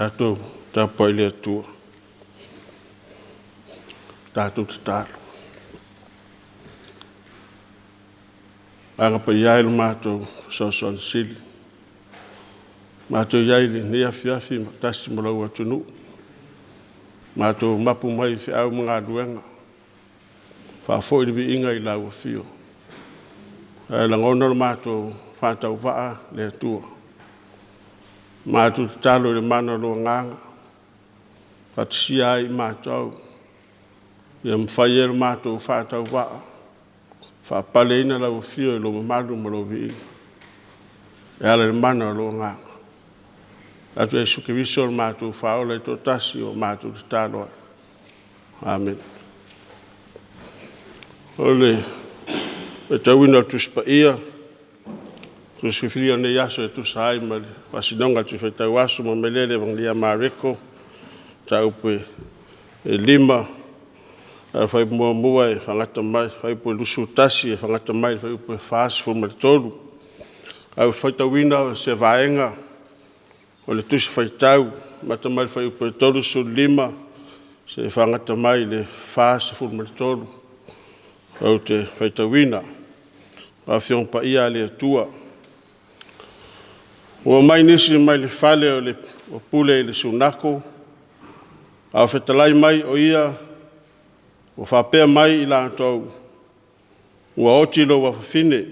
Tatou tapuai i le Atua. Tatou tatalo. Agaga Paia e lo matou Fesoasoani Sili, matou i ai i lenei afiafi faatasi ma lou atunuu, matou mapu mai i feau ma galuega, faafoi le viiga i lau afio. Ae lagona lo matou faatauvaa le Atua. Matou tatalo i le mana o lou agaga, faatasia ai i matou, ia mafai ai lo matou faatauvaa, faapaleina lau afio i lou mamalu ma lou viiga e ala i le mana o lou agaga. Atu Iesu Keriso o le matou faaola e toatasi o matou tatalo ai. Amene. O le faitauina o le Tusi Paia, Tusi Filifilia o lenei aso e tusa ai ma le faasinoga o le Tusi Faitau Aso ma mai lea le Evagelia a Mareko, mataupu e 5, fuaiupu 1 e faagata mai fuaiupu 21 e faagata mai le fuaiupu 43. Ae ua faitauina se vaega o le Tusi Faitau amata mai le fuaiupu 35 seia faagata mai le 43 ou te faitauina. Afioga Paia a le Atua, ua omai nisi mai le fale o le pule i le Sunako a o fetalai mai o ia ua faapea mai i latou, “Ua oti lou afafine.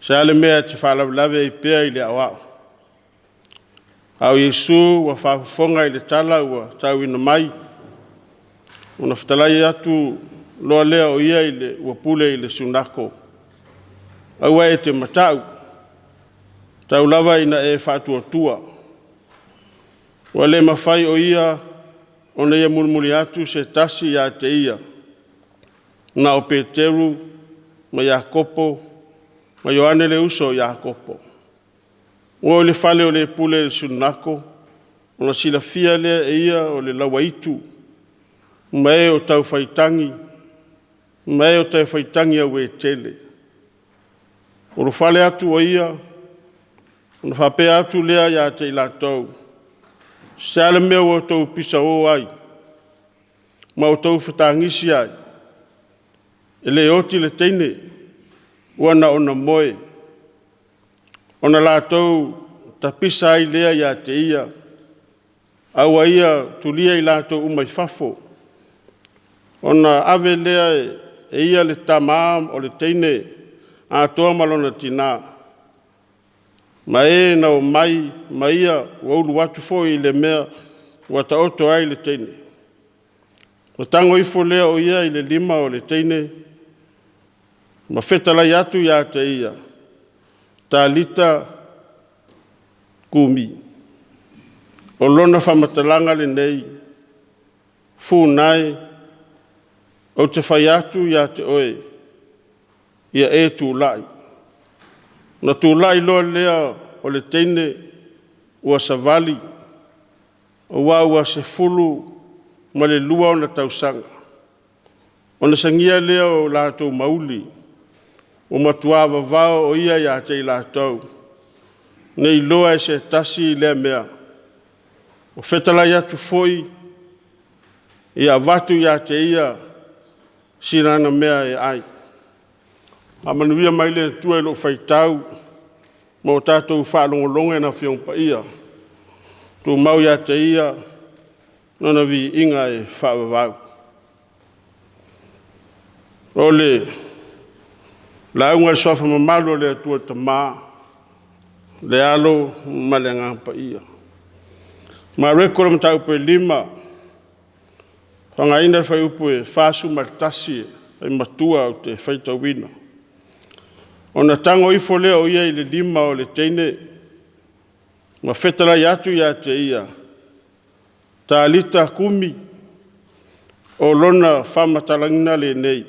Se a le mea e te faalavelave ai pea i le aoao?” A o Iesu ua faafofoga i le tala ua tauina mai, ona fetalai atu loa lea o ia i le ua pule i le Sunako, “Aua e te mata'u, tau lava ina e faatuatua.” Ua le mafai o ia ona ia mulimuli atu se tasi ia te ia, na o Peteru ma Iakopo ma Ioane le uso a Iakopo. Ua oo i le fale o le pule i le Sunako, ona silafia lea e ia o le lauaitu ma e o taufaitagi ma e o taufaitagi auetele. Ua ulufale atu o ia, ona faapea atu lea ia te i latou, “Se a le mea ua outou pisaoo ai ma outou fetagisi ai? E le oti le teine, ua na ona moe.” Ona latou tapisa ai lea ia te ia, a ua ia tulia i latou uma i fafo. Ona ave lea e ia le tama o le teine atoa ma lona tina, ma e na omai ma ia ua ulu atu foi i le mea ua taoto ai le teine. Ona tago ifo lea o ia i le lima o le teine ma fetalai atu ia te ia, “Talita kumi.” O lona faamatalaga lenei, “Funa e, ou te fai atu ia te oe, ia e tulai.” Ona tulai loa lea o le teine ua savali, aua ua 12 ona tausaga. Ona sagia lea o latou mauli, ua matua vavao o ia ia te i latou, ne i iloa e se tasi lea mea. Ua fetalai atu foi, ia avatu ia te ia sina mea e ai. Faamanuia mai le Atua i lou faitau ma o tatou faalogologo i Lana Afioga Paia. Tumau ia te Ia Lona viiga e faavavau. O le lauga a le Suafa mamalu o le Atua le Tama, le Alo ma le Agaga Paia. Mareko i le mataupu e 5, faaaogaina le fuaiupu e 41 le matua ou te faitauina. Ona tago ifo lea o ia i le lima o le teine ma fetalai atu ia te ia, “Talita kumi.” O lona faamatalaga lenei,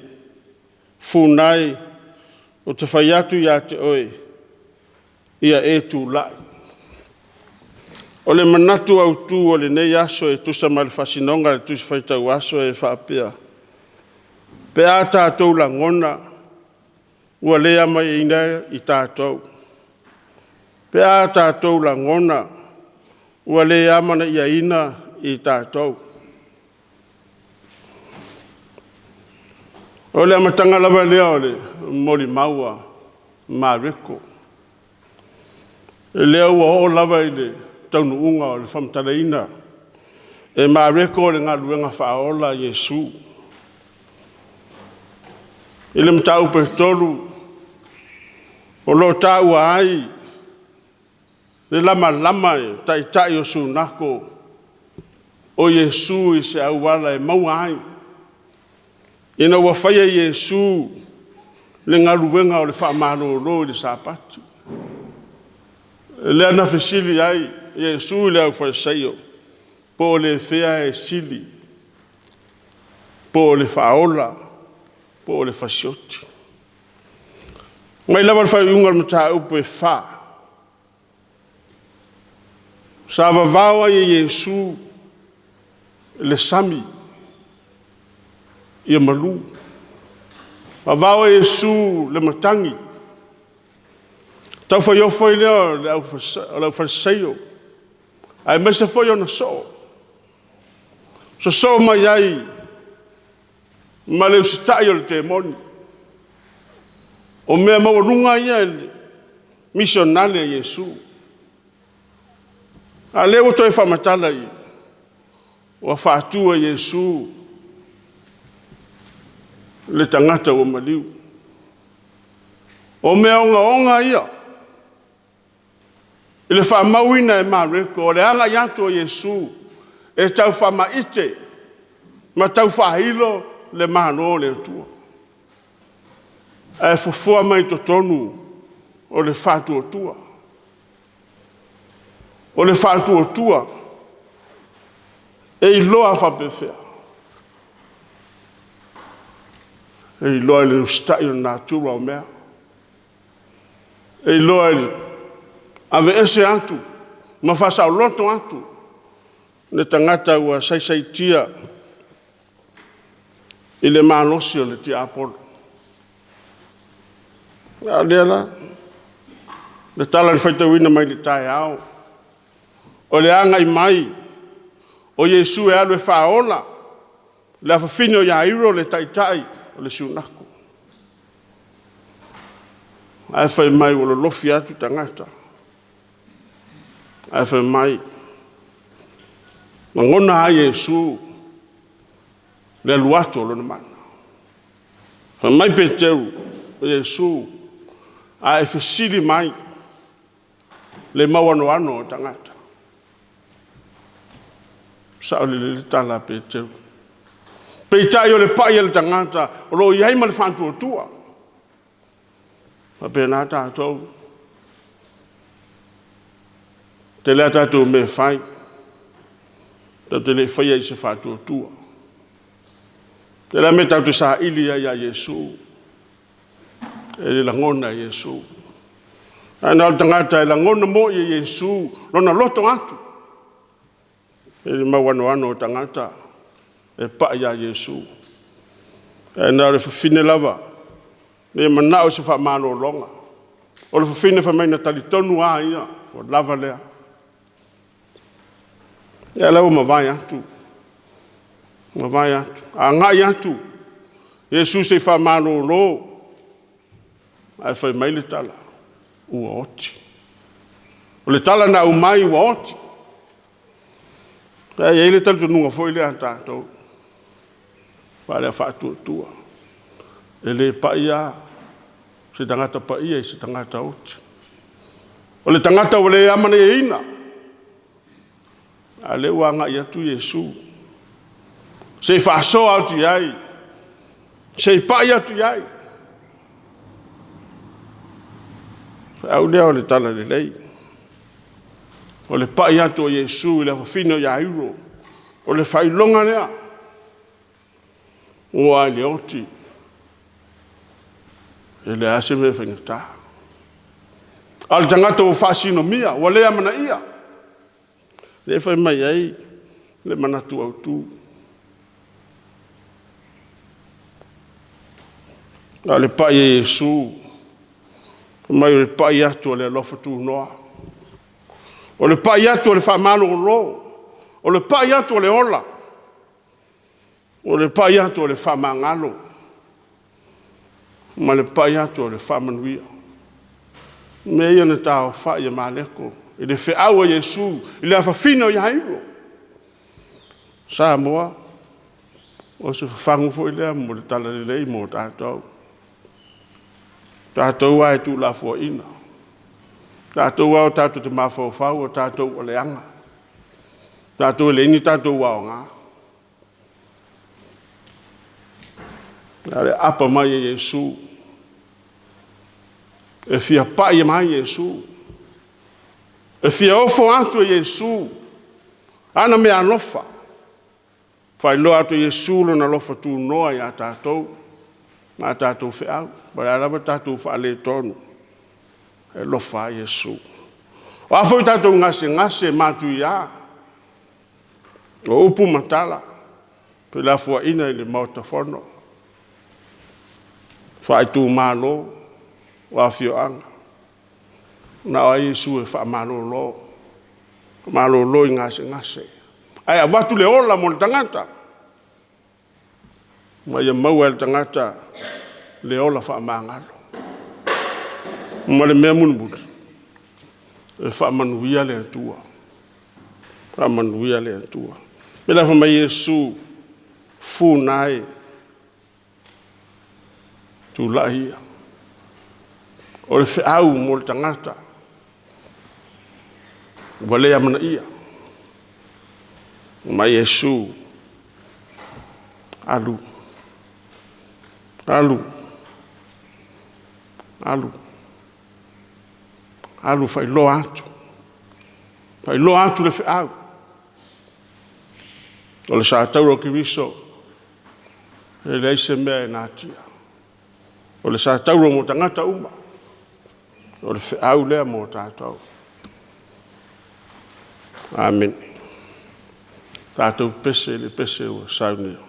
“Funa e, ou te fai atu ia te oe, ia e tulai.” O le manatu autu o lenei aso e tusa ma le faasinoga a le Tusi Faitau Aso e faapea, pe a tatou lagona ua le amanaia i tatou, pe a tatou lagona ua le amanaiaina i tatou. O le amataga lava lea o le molimau a Mareko. O lea ua oo lava i le taunuuga o le faamatalaina e Mareko le galuega faaola a Iesu. I le mataupu e 3, o lo o taua ai le lamalama e taitai o sunato o Iesu i se auala e maua ai, ina ua faia e Iesu le galuega o le faamalolo i le Sapati. Lea na fesili ai Iesu i le aufaisaio, po o le fea e sili, po o le faaola po o le fasioti. Mai lava i le faaiuga o le mataupu e 4, sa vavao ai e Iesu le sami ia malu, vavao e Iesu le matagi, taufailofo ai lea o le aufalesaio aemaise foi ona soo, sosoo mai ai ma le usitai o le temoni. O mea maualuga ia i le misionale a Iesu. A o lea ua toe faamatala i i, ua faatu e Iesu le tagata ua maliu. O mea ogaoga ia i le faamauina e Mareko o le agai atu o Iesu e tau faamaite ma tau faailo le Malo o le Atua, ae fofoa mai totonu o le faatuatua. O le faatuatua, e iloa faapefea? E iloa i le usitai o le natura o mea. E iloa i le aveese atu ma faasaoloto atu le tagata ua saisaitia i le malosi o le tiapolo. A o lea la le tala na faitauina mai le taeao, o le agai mai o Iesu e alu e faaola le afafine o Iairo le taitai o le sunato. Ae fai mai ua lolofi atu tagata, ae fai mai, lagona lava Iesu le alu atu o lona mana. Fai mai Peteru, “Iesu, a e fesili mai le mau anoano o tagata.” E sao lelei le tala a Peteru. Peitai o le pai a le tagata o lo o i ai ma le faatuatua. E faapena tatou. E tele a tatou mea e fai, tatou te le i faia i se faatuatua. E tele lava mea tatou te saili ai ia Iesu, e le lagona e Iesu. Ae na o le tagata e lagona moi e Iesu lona loto atu, e i ai le mau anoano o tagata e pai ia Iesu. Ae na o le fafine lava e manao i se faamalologa. O le fafine fai mai na talitonu lava ia, ua lava lea. Ia lea ua mavae atu, mavae atu, agai atu Iesu se i faamalolo, ae fai mai le tala, ua oti. O le tala na aumai ua oti. Ae i ai le talitonuga foi lea a tatou, faale-faatuatua, e le pai lava se tagata paia i se tagata oti. O le tagata ua le amanaiaina, a o lea ua agai atu Iesu se i faasoa atu i ai, se i pai atu i ai. O le feau lea o le talalelei, o le pai atu o Iesu i le afafine o Iairo, o le faailoga lea, aua i le oti, e leai lava se mea e faigata. A o le tagata ua faasinomia, ua le amanaia, lea e fai mai ai le manatu autu. A o le pai a Iesu, fai mai o le pai atu o le alofa tunoa. O le pai atu o le faamalolo, o le pai atu o le ola, o le pai atu o le faamagalo, ma le pai atu o le faamanuia. O mea ia na taaofai e Mareko i le feau a Iesu i le afafiga o Iairo. Samoa, o se fafagu foi lea mo le Talalelei mo tatou. O tatou lava e tuulafoaiina, o tatou lava tatou te mafaufau o tatou ua leaga, o tatou e leai ni tatou aoga. A o le aapa mai e Iesu, e fia pai mai Iesu, e fia ofo atu e Iesu ana meaalofa, faailoa atu e Iesu Lona alofa tunoa ia tatou ma a tatou feau, po o le a lava le tatou faaletonu, e alofa lava Iesu. O a foi tatou gasegase matuia, o upu ma tala, felafolafoaiga i le Maota Fono, faaitumalo, o afioaga, na o lava Iesu e faamalolo, malolo i gasegase, ae avatu le ola mo le tagata, ma ia maua e le tagata le ola faamagalo. Ma le mea mulimuli, e faamanuia le Atua, faamanuia le Atua. O le mea lea fai mai ai Iesu, funa e, tulai ia. O le feau mo le tagata ua le amanaia. Fai mai Iesu, alu, alu, alu, alu faailoa atu, faailoa atu le feau. O le satauro o Keriso, e leai se mea e natia. O le satauro mo tagata uma, o le feau lea mo tatou. Amene. Tatou pepese i le pese ua saunia.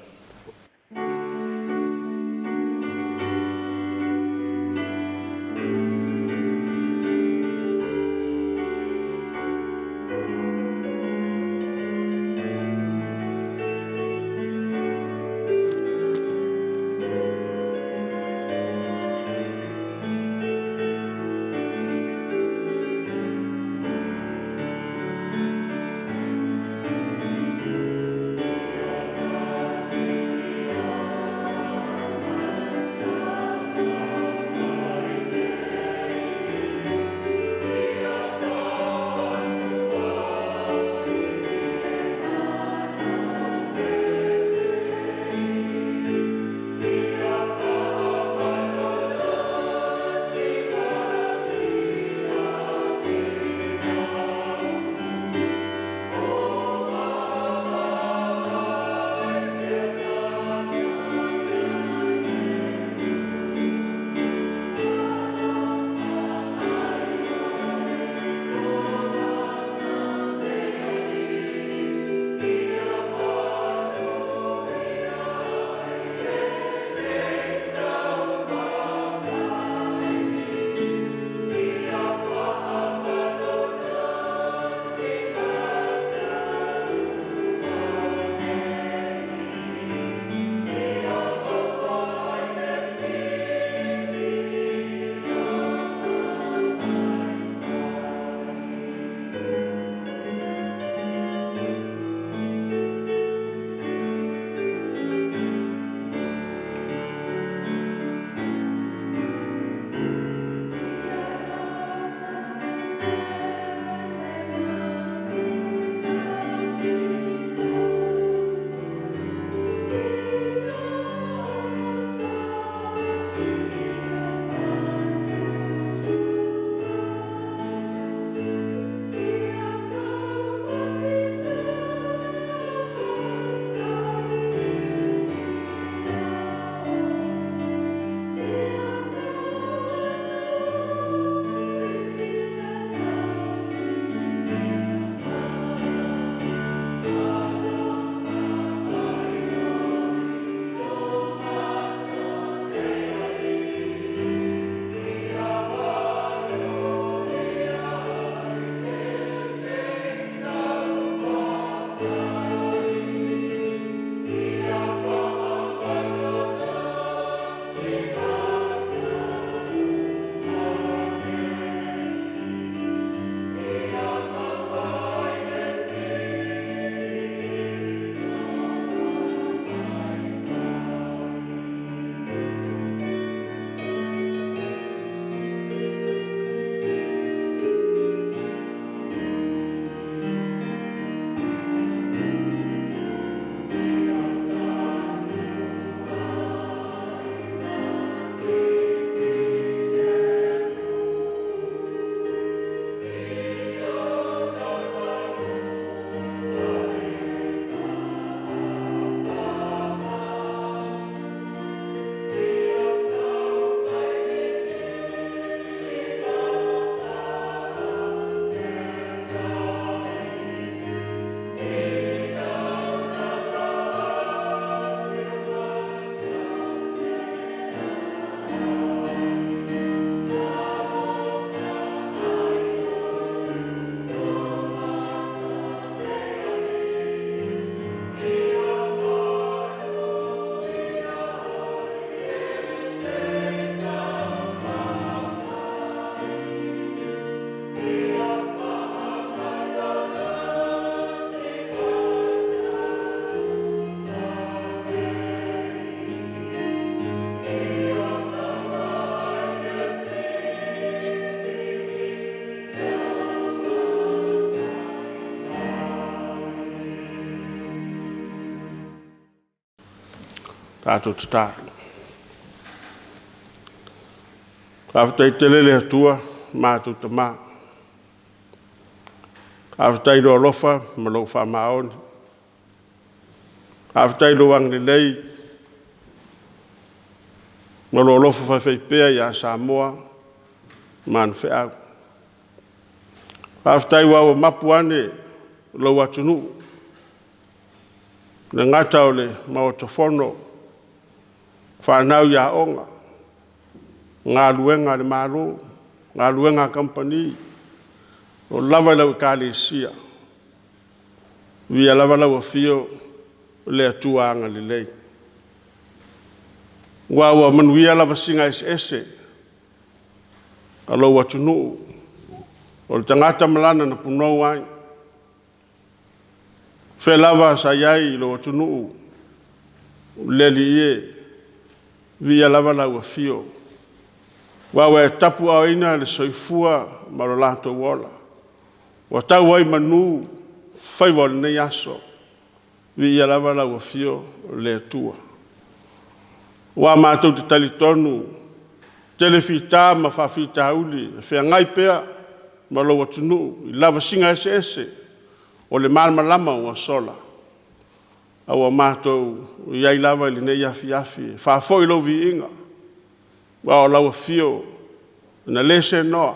Tatou tatalo. Faafetai tele le Atua matou Tama. Faafetai i lou alofa ma lou faamaoni. Faafetai i lou agalelei ma lou alofa faifaipea ia Samoa ma ana feau. Faafetai aua ua mapu ane lou atunuu, e le gata o le Maota Fono, fanau i aoga, galuega a le Malo, galuega a kamupani, oo lava i lau Ekalesia. Viia lava lau Afio le Atua agalelei, aua ua manuia lavasiga eseese a lou atunuu, o le tagata ma lana na punou ai. O fea lava sa i ai lou atunuu, le Alii e, viia lava lau Afio, aua ua e tapuaaoina le soifua ma lo latou ola, ua tau ai i manu faiva o lenei aso. Viia lava lau Afio le Atua. Aua matou te talitonu, tele fita ma faafitauli e feagai pea ma lou atunuu i lavasiga eseese o le malamalama ua sola, a ua matou i ai lava i lenei afiafi e faafoi lou viiga, aua o lau Afio na le seanoa,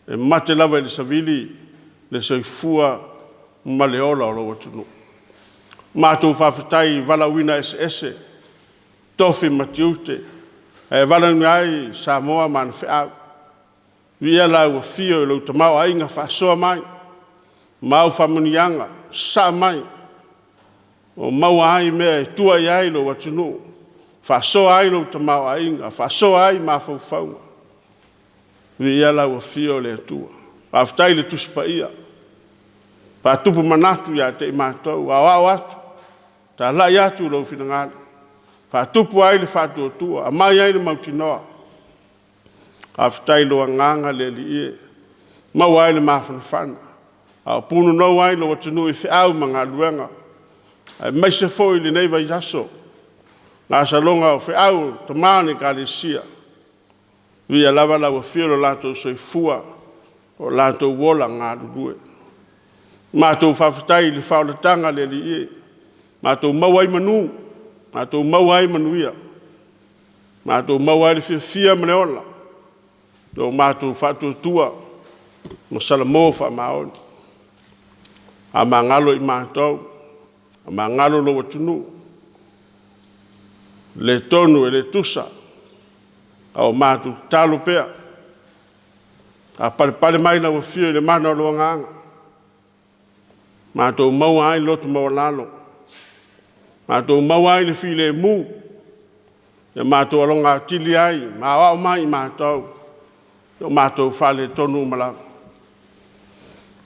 e mate lava i le savili le soifua ma le ola o lou atunuu. Matou faafetai i valaauina eseese, tofi ma tiute na e valaauina ai Samoa ma ana feau. Viia lau Afio i lou tamaoaiga faasoa mai ma au faamanuiaga sasaa mai ua maua ai mea e tua i ai lou atunuu, faasoa ai lou tamaoaiga, faasoa ai mafaufauga. Viia lau Afio le Atua. Faafetai i le Tusi Paia, faatupu manatu ia te i matou, aoao atu, talai atu lou finagalo, faatupu ai le faatuatua, aumai ai le mautinoa. Faafetai i lou agaga le Alii e, maua ai le mafanafana a o punonou ai lou atunuu i feau ma galuega, aemaise foi lenei vaiaso, gasaloga o feau a tama o le Ekalesia. Viia lava lau Afio i lo latou soifua ma o latou ola galulue. Matou faafetai i le faaolataga a le Alii e, matou maua ai manu, matou maua ai manuia, matou maua ai le fiafia ma le ola, lo matou faatuatua ma salamo faamaoni. Faamagalo i matou, faamagalo lou atunuu, e le tonu e le tusa, a ua matou tatalo pea, faapalepale mai lau Afio i le mana o lou agaga, matou maua ai le loto maualalo, matou maua ai le filemu, ia matou aloga atili ai ma aoao mai i matou i o matou faaletonu uma lava.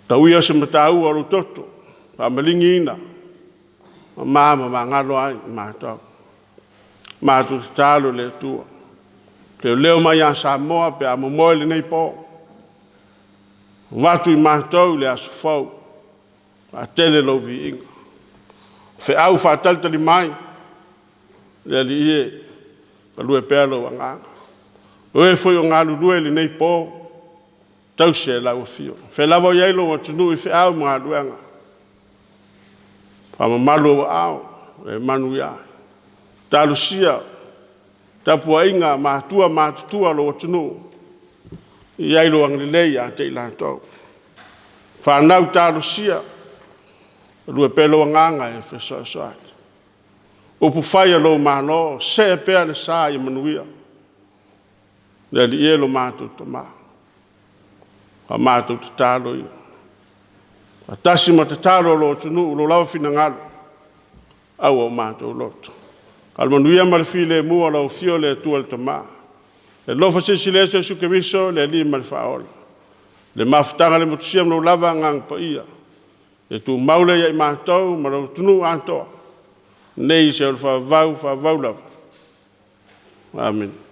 Tau ia o se mataua o lou toto faamaligiina, mama ma magalo ai i matou. Matou tatalo i le Atua, leoleo mai ia Samoa pe a momoe lenei po, avatu i matou le aso fou, vaatele lou viiga. O feau faatalitali mai, le Alii e, galue pea lou agaga. O e foi o galulue i lenei po, tausi e lau Afio. O fea lava o i ai lou atunuu i feau ma galuega, faamamalu ou aao e manuia ai. Talosia tapuaiga a matua matutua o lou atunuu, ia i ai lou agalelei ia te i latou. Fanau talosia, galue pea lou agaga e fesoasoani. Upufai a lou Malo, see pea le sa ia manuia. Le Alii e lo matou Tama, a matou tatalo ia, faatasi ma tatalo a lou atunuu i lou lava finagalo, aua o matou loto, a o le manuia ma le filemu o lau Afio le Atua le Tama, le alofa Silisili Ese o Iesu Keriso le Alii ma le Faaola, le mafutaga e le motusia ma lou lava Agaga Paia, ia tumau lea ia i matou ma lou atunuu atoa, nei seia faavavau, faavavau lava. Amene.